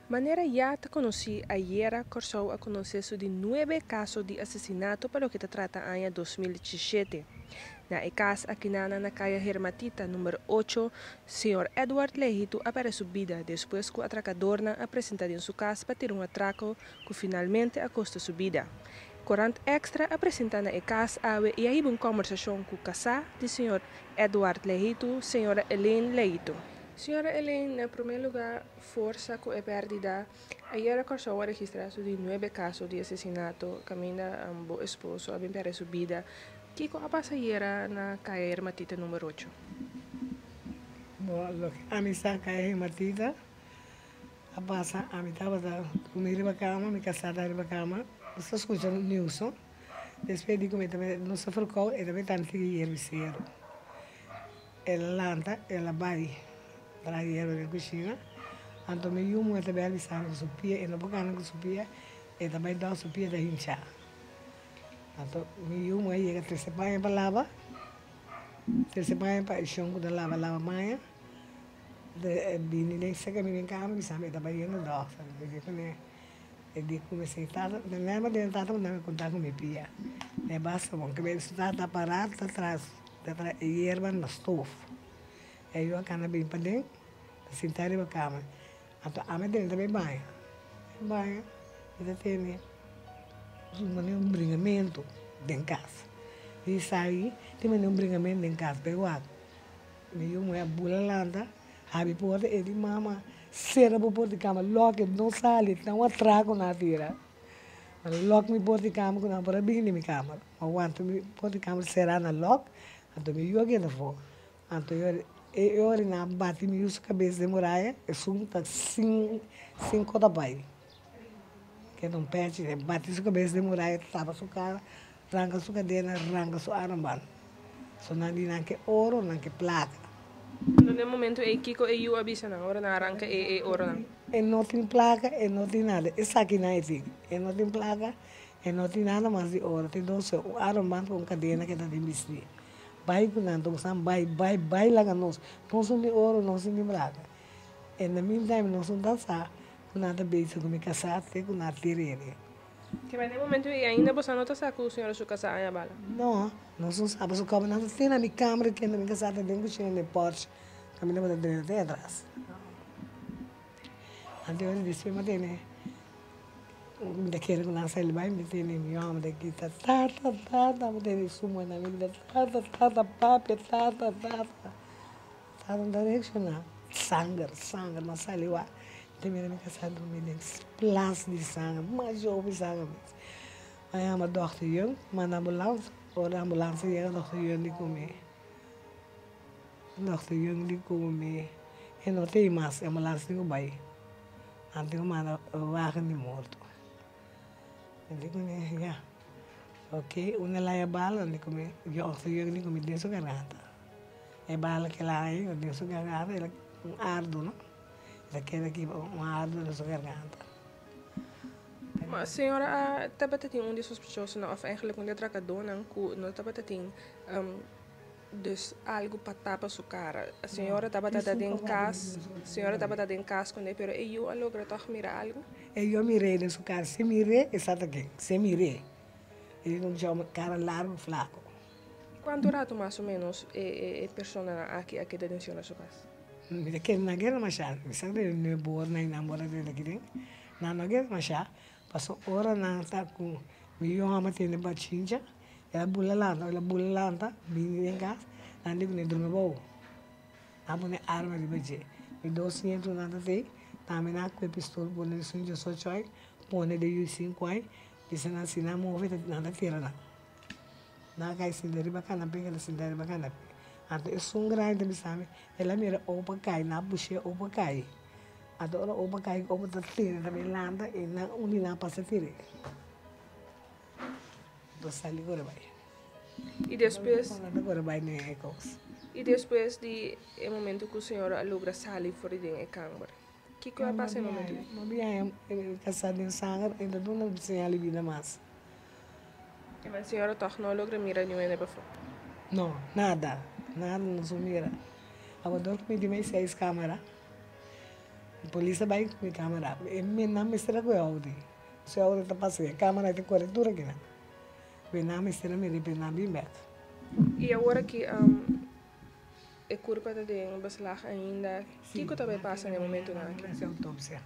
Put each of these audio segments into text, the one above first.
Manera ya ta konosí, ayera Kòrsou a konosé su di nuebe kaso di asesinato pa loke ta trata aña 2017. Na e kas akinana na Kaya Hermatita number 8, señor Edward Lehitu a pèrdè su bida despues ku atrakadornan a presentá den su kas pa tira un atrako ku finalmente a kosta su bida. Korant Extra a presentá na e kas awe i a hiba un kòmbersashon ku kasá di señor Edward Lehitu, señora Elaine Lehitu. Señora Elaine, na promé lugá forsa ku e pèrdida. Ayera Kòrsou a registrá su di nuebe kaso di asesinato kaminda bo esposo a bin pèrdè su bida. Kiko a pasa ayera na Kaya Hermatita number ocho? Bo, loke ami sa Kaya Hermatita a pasa, ami tabata durmi riba kama, mi kasá ta riba kama, nos ta skucha news no, despues di ku mi ta nos ta ferkou e ta bin tanta di yerbiseru. El a lanta, el a bai traha yerba den kushina. Anto mi yu muhé ta bai a bisa mi ku su pia, e no por kana ku su pia, e ta bai dòk su pia ta hinchá. Anto mi yu muhé yega trese paña pa laba, trese paña pa e shon ku ta laba laba paña, e bini den seka mi den kama bisa mi e ta bai yendo dòkter. Mi di kuné, e di ku mi si tata, nèt den tata manda mi konta ku mi pia, e basta bon, ke su tata ta pará ta tras. Ta traha e yerba na stof. E yu a kana bin paden, ta sinta riba kama. Anto ami drenta bai baña. Mi baña, mi ta tene manera un bringamentu den kas. Mi sai, tin manera un bringamentu den kas. Bai wak, mi yu muhé a bula lanta, habri porta, e di, Mama, sera bo porta di kama, lòk e, no sali, ta un atrako nan a tira. Nan lòk mi porta di kama ku nan por a bini den mi kamber. Ma wanta mi porta di kamber será na lòk, anto mi yu a keda afó. Anto e ora nan a bati mi yu su kabes den muraya, esun ta sin sin kota bai. Keda un pèchi, e bati su kabes den muraya, tapa su kara, ranka su kadena, ranka su armband. So nan di nan ke oro, nan ke plaka. Anto den momento ei kiko e yu a bisa nan ora nan a ranka e oronan? E no tin plaka, e no tin nada. Esakinan e tin. E no tin plaka, e no tin nada mas di oro. Tin dos un armband ku un kadena ke ta den bistí. Bai ku nan, nos nan bai, bai, bai laga nos. Nos no tin oro, nos no tin plaka. En de meantime nos no ta sa ku nan ta bezig ku mi kasá te ku nan a tir'e. Kibera den momento ei ainda boso no ta sa ku señora su kasá aña bala? No, nos no sa pasobra komo nan ta tene na mi kamber kende mi kasá ta den kushina den porch kaminda bo ta drenta te atras. Anto ora despues mi a tene mi ta kere ku nan sali bai mi ta tene mi mama ta grita tata tata mi tene su muhé mi grita tata tata papia tata tata. Tata no ta reakshoná. Sanger, sanger, m'a sali wak. Mi ta mira mi kasá drumi den plas di sanger, masha hopi sanger mes. M'a yama dòkter Jung, manda ambulans. Ora ambulans a yega dòkter Jung di ku mi, dòkter Jung di ku mi e no ta ei mas, e ambulans tin ku bai. Nan tin ku manda wagen di morto. Mi di ku mi, ya, ok, unda el a haya bala? Nan di ku mi, dòkter Jung di ku mi den su garganta. E bala kila ai den su garganta el un ardo no el a keda ki un ardo den su garganta. Ma señora a tabata tin un di sospechosonan of eigenlijk un di atracadónan cu no tabata tin dus algo pa tapa su cara. Señora tabata ta den cas, señora tabata den cas con e pero e yu a logra toch mira algo? E yu a mir'é den su cara, si mir'é e sa ta ken, si mir'é. E un jòmber cara largo flaco. Kuantu ratu mas o ménos e personanan aki a keda den Señora su kas? Mi ta kere nan keda mashá. Mi sa ku den nuebe ora nan nan por a drenta aki den. Nan no keda mashá, pasobra ora nan ta ku mi yu hòmber tende bachincha, el a bula lanta, el a bula lanta bini den kas, nan di ku ne drumi abou. Nan a pone arma riba dje. Mi dos ñetunan ta tei, tambe nan a kue pistol pone den su djesocho ai, pone den yu sinku ai, bisa nan si nan move nan ta tira nan. Nan a kai sinta riba kanapé, el a sinta riba kanapé. Anto esun grandi ta bisa mi, el a mira opa kai, nan a push'é opa kai. Anto ora opa kai, opa ta tira, ta bin lanta i nan un di nan a pasa tir'é. Anto sali kore bai. I despues. Nan ta kore bai den e kos. I despues di e momento ku señora a logra sali for di den e kamber, kiko a pasa e momento ei? No biaha e kasá den sanger, e ta duna señal di bida mas. E man señora tòg no a logra mira niun hende pafó? No, nada. Nada nos no mira. Awor dor ku mi tin mei seis kamera. Polis a bai ku mi kamera. E nan mester a kohe outo ei. Su outo ta pasa e kamera ta kore tur akinan. Pe nan mester a mira pe nan bin bek. I awor aki e kurpa ta den beslag ainda. Kiko ta bai pasa na e momentunan aki? Hasi outopsia.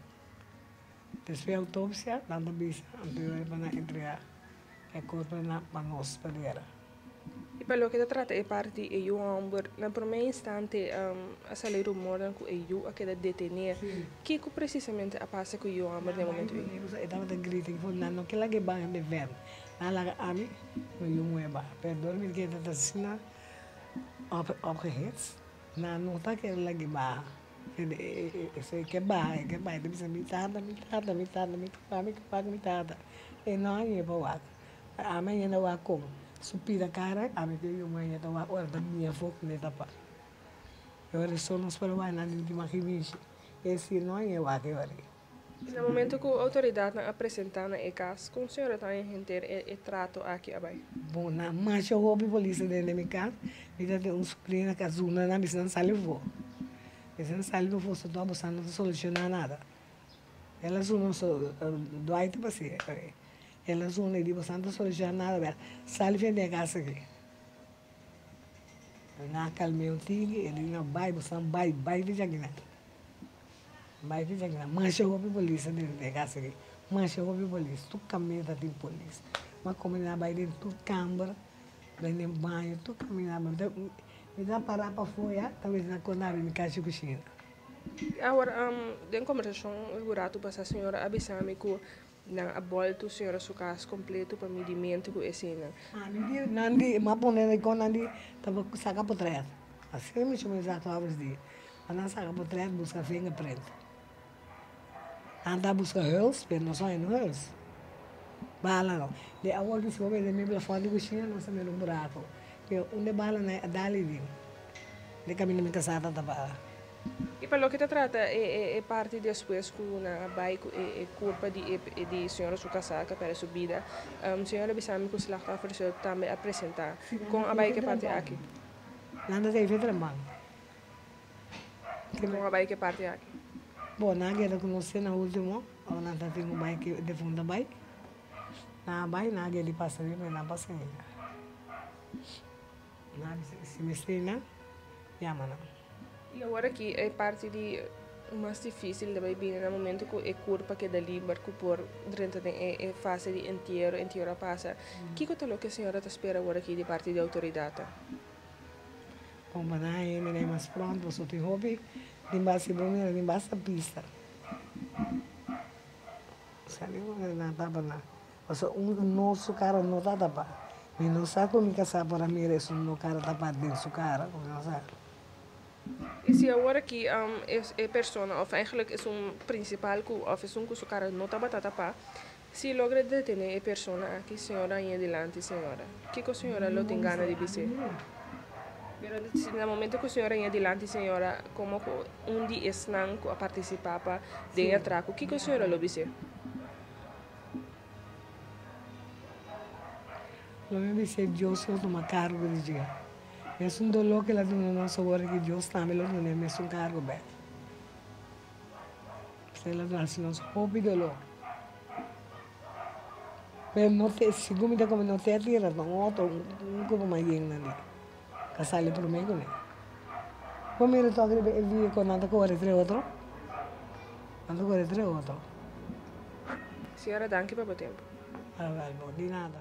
Despues outopsia nan ta bisa anto e pa nan entrega e kurpa pa nos pa dera. I pa loke ta trata e parti di e yu hòmber, na promé instante a sali rumornan ku e yu a keda detené. Kiko presisamente a pasa ku e yu hòmber den e momentu ei? E tabata grita i for nan no ke laga e baña den vènt. Nan laga ami ku e yu muhé baha. Pero dor mi keda ta asina opgehits, nan no ta kere laga e baha. E ke baha, e ke baha, e ta bisa mi tata, mi tata, mi tata, mi ta wak, mi ta wak mi tata. E no hañ'é pa wak. Ami ainda wak kon su pida kara, ami ke yu muhé ta wak ora ta bini afó ku ne tapa. E ora so nos por a wak nan tin tin mishi. E si no haña e wak e ora ei. Na momento ku outoridatnan a presentá na e kas, kon señora ta haña henter e trato aki a bai? Bon, na masha hopi polis ta den mi kas, mi ta tin un subrina ku a zuna nan bisa nan sali afó. Bisa nan sali afó so tok boso no ta solushoná nada. El a zuna so Dwight ta pas'é. El a zona y di boso no ta soluciona nada bel sali fen den e casa aki. Nan a calm'é un tiki el di nan bai boso nan bai bai di djaki nan bai di djaki nan masha hopi polis ta den e casa aki masha hopi polis tur caminda ta tin polis m'a come nan a bai den tur camber bai den baño tur caminda mi ta para pafó ya ta mester nan con abri mi cashi cushina. Awor den combersacion algun rato pasa señora a bisa mi cu Nan a boltu señora su cas completo pa midimento cu eseinan. Ami di nan di m'a pone na con nan di ta saca potret. Asina mi chuma exacto abres di. Ma nan saca potret busca fingerprint. Nan ta busca huls pero no sa no huls. Bala no. Di awor ki si bo mete mi plafond di cushina nos ta mira un buraco. Pero unda e balanan a dal ei den. Den caminda mi casa ta tapa. I pa loke ta trata e parti despues ku nan a bai ku e kurpa di e di señora su kasá ku a pèrdè su bida, señora a bisa mi ku slachtoffer tambe a presentá. Kon a bai ku e parti aki? Nan ta even tremban. Kon a bai ku e parti aki? Bon, nan a keda ku nos te na último, ora nan ta tin ku bai ku e defuntu a bai. Nan a bai, nan a keda di pasa riba, nan a pasa ainda. Nan a bisa si mester nan, yama nan. I awor aki e parti di mas dificil ta bay bini na momento cu e curpa keda liber cu por drenta den e fase di entiero, entiero a pasa. Kico ta loke señora ta spera awor aki di parti di autoridadnan? Bon pa nan hende nan mas pronto pasobra tin hopi tin basta bo mira tin basta pista. Sa di manera nan tapa nan pasobra un no su cara no ta tapa mi no sa con mi casa por a mira esun no cara tapa den su cara mi no sa. I si awor aki e persona of eigenlijk esun principal cu of esun cu su cara no tabata tapa, si logra detene e persona aki, señora haña dilanti señora, kico señora lo tin gana di bis'é? Pero si na momento cu señora haña dilanti señora como cu un di esnan cu a participa pa den e atraco, kico señora lo bis'é? Lo mi bis'é Dios lo tuma cargo di dje. Mesun doló ku el a duna nos awor aki, Dios tambe lo duna e mesun kargo bèk. Pasobra el a duna hasi nos hopi doló. Pero no te, segun mi ta komo no te a tira ta un otro, un grupo mas yen nan di ka sali promé kuné. Bo mira tòg riba e via ku nan ta kore entre otro? Nan ta kore entre otro. Señora, danki pa bo tempu. Awèl, bo, di nada.